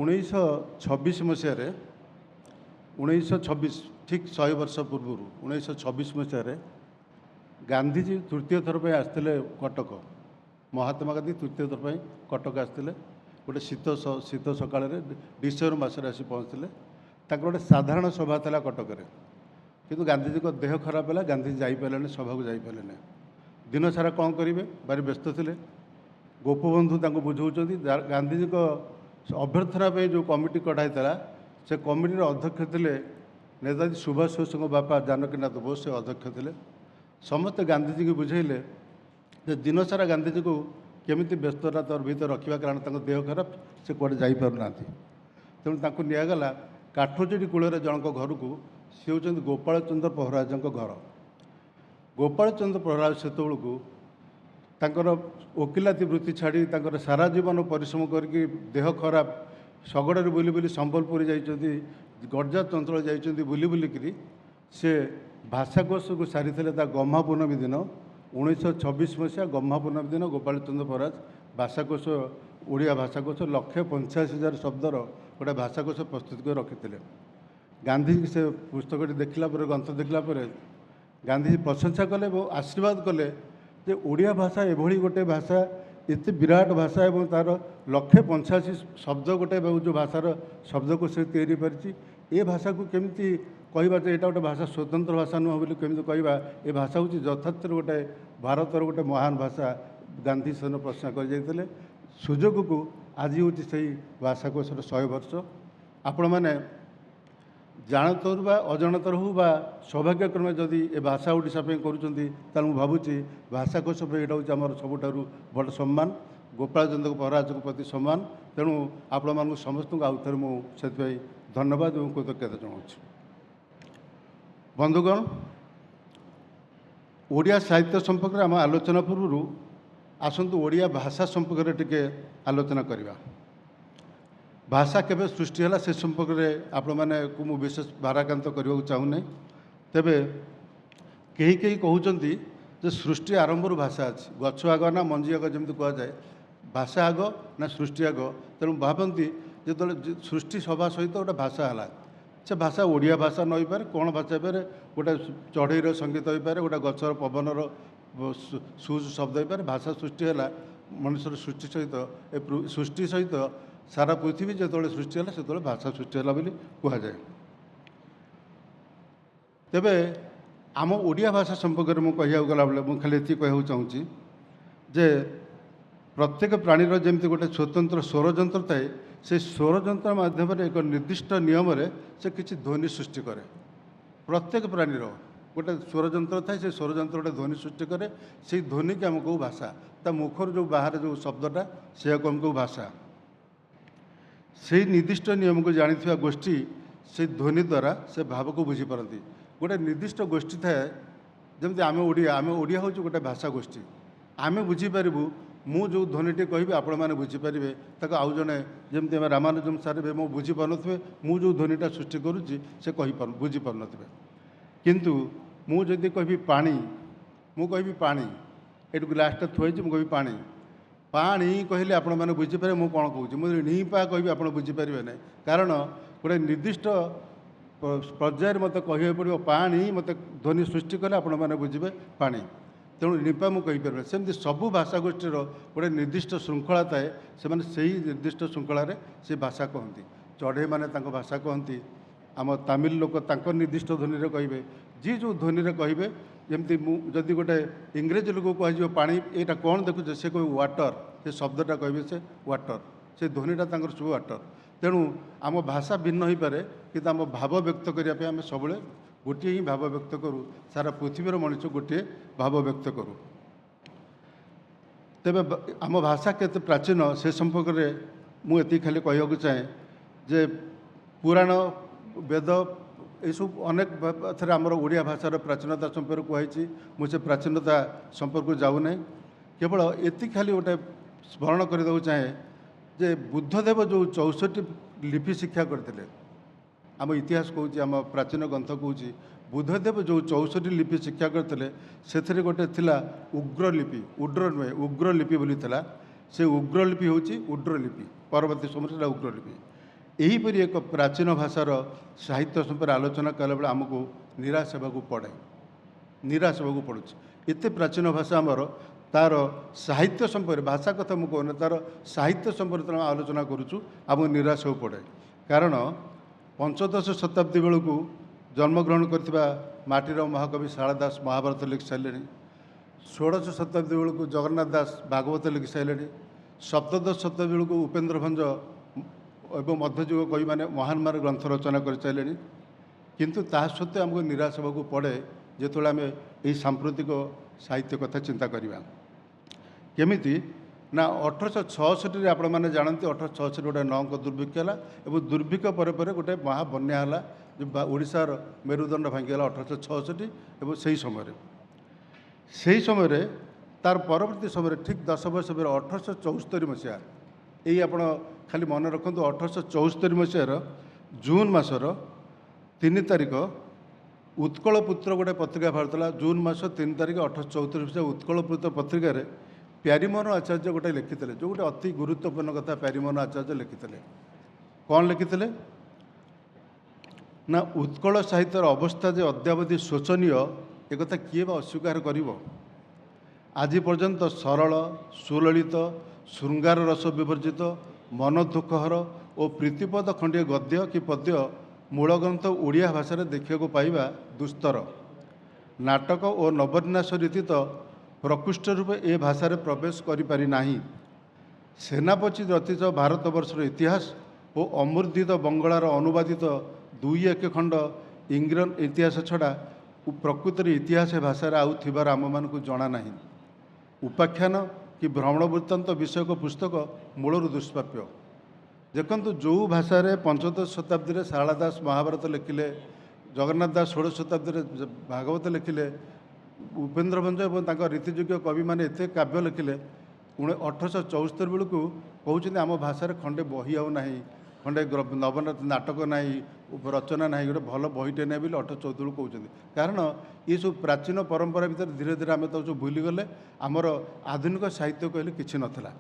1926 ମସିହାରେ, 1926, ଠିକ୍ 100 ବର୍ଷ ପୂର୍ବରୁ 1926 ମସିହାରେ ଗାନ୍ଧିଜୀ ତୃତୀୟ ଥର ପାଇଁ ଆସିଥିଲେ କଟକ। ମହାତ୍ମା ଗାନ୍ଧୀ ତୃତୀୟ ଥର ପାଇଁ କଟକ ଆସିଥିଲେ। ଗୋଟେ ଶୀତ ସକାଳରେ ଡିସେମ୍ବର ମାସରେ ଆସି ପହଞ୍ଚିଥିଲେ। ତାଙ୍କର ଗୋଟେ ସାଧାରଣ ସଭା ଥିଲା କଟକରେ, କିନ୍ତୁ ଗାନ୍ଧିଜୀଙ୍କ ଦେହ ଖରାପ ହେଲା, ଗାନ୍ଧିଜୀ ଯାଇପାରିଲେନି, ସଭାକୁ ଯାଇପାରିଲେନି। ଦିନ ସାରା କ'ଣ କରିବେ, ଭାରି ବ୍ୟସ୍ତ ଥିଲେ। ଗୋପବନ୍ଧୁ ତାଙ୍କୁ ବୁଝାଉଛନ୍ତି। ଗାନ୍ଧିଜୀଙ୍କ ଅଭ୍ୟର୍ଥନା ପାଇଁ ଯେଉଁ କମିଟି କଢ଼ା ହେଇଥିଲା, ସେ କମିଟିର ଅଧ୍ୟକ୍ଷ ଥିଲେ ନେତାଜୀ ସୁଭାଷ ବୋଷଙ୍କ ବାପା ଜାନକୀନାଥ ବୋଷ, ସେ ଅଧ୍ୟକ୍ଷ ଥିଲେ। ସମସ୍ତେ ଗାନ୍ଧିଜୀଙ୍କୁ ବୁଝେଇଲେ ଯେ ଦିନସାରା ଗାନ୍ଧିଜୀକୁ କେମିତି ବ୍ୟସ୍ତତା ତର ଭିତରେ ରଖିବା, କାରଣ ତାଙ୍କ ଦେହ ଖରାପ, ସେ କୁଆଡ଼େ ଯାଇପାରୁନାହାନ୍ତି। ତେଣୁ ତାଙ୍କୁ ନିଆଗଲା କାଠଯୋଡ଼ି କୂଳରେ ଜଣଙ୍କ ଘରକୁ, ସେ ହେଉଛନ୍ତି ଗୋପାଳ ଚନ୍ଦ୍ର ପ୍ରହରାଜଙ୍କ ଘର। ଗୋପାଳ ଚନ୍ଦ୍ର ପ୍ରହରାଜ ସେତେବେଳକୁ ତାଙ୍କର ଓକିଲାତି ବୃତ୍ତି ଛାଡ଼ି ତାଙ୍କର ସାରା ଜୀବନ ପରିଶ୍ରମ କରିକି ଦେହ ଖରାପ, ଶଗଡ଼ରେ ବୁଲି ବୁଲି ସମ୍ବଲପୁର ଯାଇଛନ୍ତି, ଗଡ଼ଜାତ ଅଞ୍ଚଳ ଯାଇଛନ୍ତି, ବୁଲି ବୁଲିକିରି ସେ ଭାଷାକୋଷକୁ ସାରିଥିଲେ ତା ଗହ୍ମା ପୂର୍ଣ୍ଣମୀ ଦିନ। 1926 ମସିହା ଗହ୍ମା ପୂର୍ଣ୍ଣମୀ ଦିନ ଗୋପାଳ ଚନ୍ଦ୍ର ପ୍ରହରାଜ ଭାଷାକୋଷ, ଓଡ଼ିଆ ଭାଷାକୋଷ 1,85,000 ଶବ୍ଦର ଗୋଟେ ଭାଷାକୋଷ ପ୍ରସ୍ତୁତ କରି ରଖିଥିଲେ। ଗାନ୍ଧିଜୀ ସେ ପୁସ୍ତକଟି ଦେଖିଲା ପରେ, ଗ୍ରନ୍ଥ ଦେଖିଲା ପରେ ଗାନ୍ଧିଜୀ ପ୍ରଶଂସା କଲେ ଏବଂ ଆଶୀର୍ବାଦ କଲେ ଯେ ଓଡ଼ିଆ ଭାଷା ଏଭଳି ଗୋଟେ ଭାଷା, ଏତେ ବିରାଟ ଭାଷା ଏବଂ ତା'ର 1,85,000 ଶବ୍ଦ ଗୋଟେ ଯେଉଁ ଭାଷାର ଶବ୍ଦକୋଷ ତିଆରି କରିଛି, ଏ ଭାଷାକୁ କେମିତି କହିବା ଯେ ଏଇଟା ଗୋଟେ ଭାଷା, ସ୍ୱତନ୍ତ୍ର ଭାଷା ନୁହଁ ବୋଲି କେମିତି କହିବା? ଏ ଭାଷା ହେଉଛି ଯଥାର୍ଥରେ ଗୋଟେ ଭାରତର ଗୋଟେ ମହାନ ଭାଷା। ଗାନ୍ଧୀ ସେଦିନ ପ୍ରଶଂସା କରିଯାଇଥିଲେ। ସୁଯୋଗକୁ ଆଜି ହେଉଛି ସେଇ ଭାଷାକୋଷର 100 ବର୍ଷ। ଆପଣମାନେ ଜାଣତରୁ ବା ଅଜାଣତରୁ ହେଉ ବା ସୌଭାଗ୍ୟକ୍ରମେ ଯଦି ଏ ଭାଷା ଓଡ଼ିଶା ପାଇଁ କରୁଛନ୍ତି, ତାହେଲେ ମୁଁ ଭାବୁଛି ଭାଷାକୋଷ ପାଇଁ ଏଇଟା ହେଉଛି ଆମର ସବୁଠାରୁ ବଡ଼ ସମ୍ମାନ, ଗୋପାଳ ଚନ୍ଦ୍ର ପ୍ରହରାଜଙ୍କ ପ୍ରତି ସମ୍ମାନ। ତେଣୁ ଆପଣମାନଙ୍କୁ ସମସ୍ତଙ୍କୁ ଆଉ ଥରେ ମୁଁ ସେଥିପାଇଁ ଧନ୍ୟବାଦ ଏବଂ କୃତଜ୍ଞତା ଜଣାଉଛି। ବନ୍ଧୁଗଣ, ଓଡ଼ିଆ ସାହିତ୍ୟ ସମ୍ପର୍କରେ ଆମ ଆଲୋଚନା ପୂର୍ବରୁ ଆସନ୍ତୁ ଓଡ଼ିଆ ଭାଷା ସମ୍ପର୍କରେ ଟିକେ ଆଲୋଚନା କରିବା। ଭାଷା କେବେ ସୃଷ୍ଟି ହେଲା ସେ ସମ୍ପର୍କରେ ଆପଣମାନଙ୍କୁ ମୁଁ ବିଶେଷ ଭାରାକ୍ରାନ୍ତ କରିବାକୁ ଚାହୁଁନାହିଁ। ତେବେ କେହି କେହି କହୁଛନ୍ତି ଯେ ସୃଷ୍ଟି ଆରମ୍ଭରୁ ଭାଷା ଅଛି, ଗଛ ଆଗ ନା ମଞ୍ଜି ଆଗ ଯେମିତି କୁହାଯାଏ, ଭାଷା ଆଗ ନା ସୃଷ୍ଟି ଆଗ। ତେଣୁ ଭାବନ୍ତି ଯେତେବେଳେ ସୃଷ୍ଟି ସଭା ସହିତ ଗୋଟେ ଭାଷା ହେଲା, ସେ ଭାଷା ଓଡ଼ିଆ ଭାଷା ନ ହେଇପାରେ, କ'ଣ ଭାଷା ହେଇପାରେ, ଗୋଟେ ଚଢ଼େଇର ସଙ୍ଗୀତ ହେଇପାରେ, ଗୋଟେ ଗଛର ପବନର ସୁସୁ ଶବ୍ଦ ହେଇପାରେ। ଭାଷା ସୃଷ୍ଟି ହେଲା ମନୁଷ୍ୟର ସୃଷ୍ଟି ସହିତ, ଏ ସୃଷ୍ଟି ସହିତ ସାରା ପୃଥିବୀ ଯେତେବେଳେ ସୃଷ୍ଟି ହେଲା ସେତେବେଳେ ଭାଷା ସୃଷ୍ଟି ହେଲା ବୋଲି କୁହାଯାଏ। ତେବେ ଆମ ଓଡ଼ିଆ ଭାଷା ସମ୍ପର୍କରେ ମୁଁ କହିବାକୁ ଗଲାବେଳେ ମୁଁ ଖାଲି ଏତିକି କହିବାକୁ ଚାହୁଁଛି ଯେ ପ୍ରତ୍ୟେକ ପ୍ରାଣୀର ଯେମିତି ଗୋଟେ ସ୍ୱତନ୍ତ୍ର ସ୍ୱରଯନ୍ତ୍ର ଥାଏ, ସେ ସ୍ୱରଯନ୍ତ୍ର ମାଧ୍ୟମରେ ଏକ ନିର୍ଦ୍ଦିଷ୍ଟ ନିୟମରେ ସେ କିଛି ଧ୍ୱନି ସୃଷ୍ଟି କରେ। ପ୍ରତ୍ୟେକ ପ୍ରାଣୀର ଗୋଟେ ସ୍ୱରଯନ୍ତ୍ର ଥାଏ, ସେ ସ୍ୱରଯନ୍ତ୍ର ଗୋଟେ ଧ୍ୱନି ସୃଷ୍ଟି କରେ। ସେଇ ଧ୍ୱନିକି ଆମେ କହୁ ଭାଷା। ତା ମୁଖରୁ ଯେଉଁ ବାହାରେ ଯେଉଁ ଶବ୍ଦଟା ସେୟାକୁ ଆମେ କହୁ ଭାଷା। ସେଇ ନିର୍ଦ୍ଦିଷ୍ଟ ନିୟମକୁ ଜାଣିଥିବା ଗୋଷ୍ଠୀ ସେଇ ଧ୍ୱନି ଦ୍ୱାରା ସେ ଭାବକୁ ବୁଝିପାରନ୍ତି। ଗୋଟେ ନିର୍ଦ୍ଦିଷ୍ଟ ଗୋଷ୍ଠୀ ଥାଏ, ଯେମିତି ଆମେ ଓଡ଼ିଆ, ଆମେ ଓଡ଼ିଆ ହେଉଛୁ ଗୋଟେ ଭାଷା ଗୋଷ୍ଠୀ। ଆମେ ବୁଝିପାରିବୁ, ମୁଁ ଯେଉଁ ଧ୍ୱନିଟି କହିବି ଆପଣମାନେ ବୁଝିପାରିବେ, ତାକୁ ଆଉ ଜଣେ ଯେମିତି ଆମେ ରାମାନୁଜମ ସାର୍ ଏବେ ମୁଁ ବୁଝିପାରୁନଥିବେ, ମୁଁ ଯେଉଁ ଧ୍ୱନିଟା ସୃଷ୍ଟି କରୁଛି ସେ ବୁଝିପାରୁନଥିବେ। କିନ୍ତୁ ମୁଁ ଯଦି କହିବି ପାଣି, ମୁଁ କହିବି ପାଣି, ଏଇଠୁ ଗ୍ଲାସ୍ଟା ଥୁଆଇଛି, ମୁଁ କହିବି ପାଣି, ପାଣି କହିଲେ ଆପଣମାନେ ବୁଝିପାରିବେ ମୁଁ କ'ଣ କହୁଛି। ମୁଁ ଯଦି ଣି ପା କହିବି ଆପଣ ବୁଝିପାରିବେ ନାହିଁ, କାରଣ ଗୋଟେ ନିର୍ଦ୍ଦିଷ୍ଟ ପର୍ଯ୍ୟାୟରେ ମୋତେ କହିବାକୁ ପଡ଼ିବ ପାଣି, ମୋତେ ଧ୍ୱନି ସୃଷ୍ଟି କଲେ ଆପଣମାନେ ବୁଝିବେ ପାଣି। ତେଣୁ ନିପା ମୁଁ କହିପାରିବି। ସେମିତି ସବୁ ଭାଷା ଗୋଷ୍ଠୀର ଗୋଟେ ନିର୍ଦ୍ଦିଷ୍ଟ ଶୃଙ୍ଖଳା ଥାଏ, ସେମାନେ ସେଇ ନିର୍ଦ୍ଦିଷ୍ଟ ଶୃଙ୍ଖଳାରେ ସେ ଭାଷା କହନ୍ତି। ଚଢ଼େଇମାନେ ତାଙ୍କ ଭାଷା କହନ୍ତି, ଆମ ତାମିଲ ଲୋକ ତାଙ୍କ ନିର୍ଦ୍ଦିଷ୍ଟ ଧ୍ୱନିରେ କହିବେ, ଯିଏ ଯେଉଁ ଧ୍ୱନିରେ କହିବେ। ଯେମିତି ମୁଁ ଯଦି ଗୋଟେ ଇଂରେଜ ଲୋକକୁ କୁହାଯିବ ପାଣି ଏଇଟା କ'ଣ ଦେଖୁଛ, ସେ କହିବେ ୱାଟର, ସେ ଶବ୍ଦଟା କହିବେ ସେ ୱାଟର, ସେ ଧ୍ୱନିଟା ତାଙ୍କର ସବୁ ୱାଟର। ତେଣୁ ଆମ ଭାଷା ଭିନ୍ନ ହୋଇପାରେ, କିନ୍ତୁ ଆମ ଭାବ ବ୍ୟକ୍ତ କରିବା ପାଇଁ ଆମେ ସବୁବେଳେ ଗୋଟିଏ ହିଁ ଭାବ ବ୍ୟକ୍ତ କରୁ। ସାରା ପୃଥିବୀର ମଣିଷ ଗୋଟିଏ ଭାବ ବ୍ୟକ୍ତ କରୁ। ତେବେ ଆମ ଭାଷା କେତେ ପ୍ରାଚୀନ ସେ ସମ୍ପର୍କରେ ମୁଁ ଏତିକି ଖାଲି କହିବାକୁ ଚାହେଁ ଯେ ପୁରାଣ, ବେଦ ଏସବୁ ଅନେକ ଏଥିରେ ଆମର ଓଡ଼ିଆ ଭାଷାର ପ୍ରାଚୀନତା ସମ୍ପର୍କରେ କୁହାହେଇଛି। ମୁଁ ସେ ପ୍ରାଚୀନତା ସମ୍ପର୍କକୁ ଯାଉନାହିଁ, କେବଳ ଏତିକି ଖାଲି ଗୋଟେ ସ୍ମରଣ କରିଦେବାକୁ ଚାହେଁ ଯେ ବୁଦ୍ଧଦେବ ଯେଉଁ 64 ଲିପି ଶିକ୍ଷା କରିଥିଲେ, ଆମ ଇତିହାସ କହୁଛି, ଆମ ପ୍ରାଚୀନ ଗ୍ରନ୍ଥ କହୁଛି, ବୁଦ୍ଧଦେବ ଯେଉଁ 64 ଲିପି ଶିକ୍ଷା କରିଥିଲେ ସେଥିରେ ଗୋଟେ ଥିଲା ଉଗ୍ର ଲିପି, ଉଡ୍ର ନୁହେଁ ଉଗ୍ର ଲିପି ବୋଲି ଥିଲା। ସେ ଉଗ୍ର ଲିପି ହେଉଛି ଉଡ୍ର ଲିପି, ପରବର୍ତ୍ତୀ ସମୟରେ ସେଟା ଉଗ୍ର ଲିପି। ଏହିପରି ଏକ ପ୍ରାଚୀନ ଭାଷାର ସାହିତ୍ୟ ସମ୍ପର୍କରେ ଆଲୋଚନା କଲାବେଳେ ଆମକୁ ନିରାଶ ହେବାକୁ ପଡ଼େ, ନିରାଶ ହେବାକୁ ପଡ଼ୁଛି। ଏତେ ପ୍ରାଚୀନ ଭାଷା ଆମର, ତା'ର ସାହିତ୍ୟ ସମ୍ପର୍କରେ, ଭାଷା କଥା ମୁଁ କହୁନି, ତା'ର ସାହିତ୍ୟ ସମ୍ପର୍କରେ ଆମେ ଆଲୋଚନା କରୁଛୁ, ଆମକୁ ନିରାଶ ହେବାକୁ ପଡ଼େ। କାରଣ ପଞ୍ଚଦଶ ଶତାବ୍ଦୀ ବେଳକୁ ଜନ୍ମଗ୍ରହଣ କରିଥିବା ମାଟିର ମହାକବି ଶାରଳା ଦାସ ମହାଭାରତ ଲେଖି ସାରିଲେଣି। ଷୋଡ଼ଶ ଶତାବ୍ଦୀ ବେଳକୁ ଜଗନ୍ନାଥ ଦାସ ଭାଗବତ ଲେଖି ସାରିଲେଣି। ସପ୍ତଦଶ ଶତାବ୍ଦୀ ବେଳକୁ ଉପେନ୍ଦ୍ର ଭଞ୍ଜ ଏବଂ ମଧ୍ୟଯୁଗ କବିମାନେ ମହାନ ମହାନ ଗ୍ରନ୍ଥ ରଚନା କରିସାରିଲେଣି। କିନ୍ତୁ ତାହା ସତ୍ତ୍ୱେ ଆମକୁ ନିରାଶ ହେବାକୁ ପଡ଼େ ଯେତେବେଳେ ଆମେ ଏହି ସାମ୍ପ୍ରତିକ ସାହିତ୍ୟ କଥା ଚିନ୍ତା କରିବା। କେମିତି ନା 1866ରେ ଆପଣମାନେ ଜାଣନ୍ତି, 1866 ଗୋଟେ 9 ଅଙ୍କ ଦୁର୍ଭିକ୍ଷ ହେଲା ଏବଂ ଦୁର୍ଭିକ୍ଷ ପରେ ପରେ ଗୋଟେ ମହାବନ୍ୟା ହେଲା, ଯେଉଁ ଓଡ଼ିଶାର ମେରୁଦଣ୍ଡ ଭାଙ୍ଗିଗଲା 1866। ଏବଂ ସେହି ସମୟରେ ତାର ପରବର୍ତ୍ତୀ ସମୟରେ ଠିକ୍ 10 ବର୍ଷ ପରେ 1874 ମସିହା, ଏଇ ଆପଣ ଖାଲି ମନେ ରଖନ୍ତୁ, 1874 ମସିହାର ଜୁନ୍ ମାସର 3 ତାରିଖ ଉତ୍କଳ ପୁତ୍ର ଗୋଟେ ପତ୍ରିକା ବାହାରିଥିଲା। ଜୁନ୍ ମାସ 3 ତାରିଖ 1874 ମସିହା ଉତ୍କଳ ପୁତ୍ର ପତ୍ରିକାରେ ପ୍ୟାରୀମୋହନ ଆଚାର୍ଯ୍ୟ ଗୋଟେ ଲେଖିଥିଲେ, ଯେଉଁ ଗୋଟେ ଅତି ଗୁରୁତ୍ୱପୂର୍ଣ୍ଣ କଥା ପ୍ୟାରୀମୋହନ ଆଚାର୍ଯ୍ୟ ଲେଖିଥିଲେ। କ'ଣ ଲେଖିଥିଲେ ନା, ଉତ୍କଳ ସାହିତ୍ୟର ଅବସ୍ଥା ଯେ ଅଦ୍ୟାବଧି ଶୋଚନୀୟ, ଏକଥା କିଏ ବା ଅସ୍ୱୀକାର କରିବ? ଆଜି ପର୍ଯ୍ୟନ୍ତ ସରଳ, ସୁଲଳିତ, ଶୃଙ୍ଗାର ରସ ବିବର୍ଜିତ, ମନ ଦୁଃଖହର ଓ ପ୍ରୀତିପଦ ଖଣ୍ଡିଏ ଗଦ୍ୟ କି ପଦ୍ୟ ମୂଳ ଗ୍ରନ୍ଥ ଓଡ଼ିଆ ଭାଷାରେ ଦେଖିବାକୁ ପାଇବା ଦୁସ୍ତର। ନାଟକ ଓ ନବନ୍ୟାସ ରୀତି ତ ପ୍ରକୃଷ୍ଟ ରୂପେ ଏ ଭାଷାରେ ପ୍ରବେଶ କରିପାରି ନାହିଁ। ସେନାପତି ରଚିତ ଭାରତବର୍ଷର ଇତିହାସ ଓ ଅମୁଦ୍ରିତ ବଙ୍ଗଳାର ଅନୁବାଦିତ ଦୁଇ ଏକ ଖଣ୍ଡ ଇଂରେଜ ଇତିହାସ ଛଡ଼ା ପ୍ରକୃତରେ ଇତିହାସ ଏ ଭାଷାରେ ଆଉ ଥିବାର ଆମମାନଙ୍କୁ ଜଣା ନାହିଁ। ଉପାଖ୍ୟାନ କି ଭ୍ରମଣ ବୃତ୍ତାନ୍ତ ବିଷୟକ ପୁସ୍ତକ ମୂଳରୁ ଦୁଷ୍ପ୍ରାପ୍ୟ। ଦେଖନ୍ତୁ, ଯେଉଁ ଭାଷାରେ ପଞ୍ଚଦଶ ଶତାବ୍ଦୀରେ ଶାରଳା ଦାସ ମହାଭାରତ ଲେଖିଲେ, ଜଗନ୍ନାଥ ଦାସ ଷୋଡ଼ଶ ଶତାବ୍ଦୀରେ ଭାଗବତ ଲେଖିଲେ, ଉପେନ୍ଦ୍ର ଭଞ୍ଜ ଏବଂ ତାଙ୍କ ରୀତିଯୁଗୀୟ କବିମାନେ ଏତେ କାବ୍ୟ ଲେଖିଲେ, 1874 ବେଳକୁ କହୁଛନ୍ତି ଆମ ଭାଷାରେ ଖଣ୍ଡେ ବହି ଆଉ ନାହିଁ, ଖଣ୍ଡେ ନବନାଥ ନାଟକ ନାହିଁ, ରଚନା ନାହିଁ, ଗୋଟେ ଭଲ ବହିଟେ ନାହିଁ ବୋଲି 1874 ବେଳକୁ କହୁଛନ୍ତି। କାରଣ ଏସବୁ ପ୍ରାଚୀନ ପରମ୍ପରା ଭିତରେ ଧୀରେ ଧୀରେ ଆମେ ତାକୁ ସବୁ ଭୁଲିଗଲେ। ଆମର ଆଧୁନିକ ସାହିତ୍ୟ କହିଲେ କିଛି ନଥିଲା।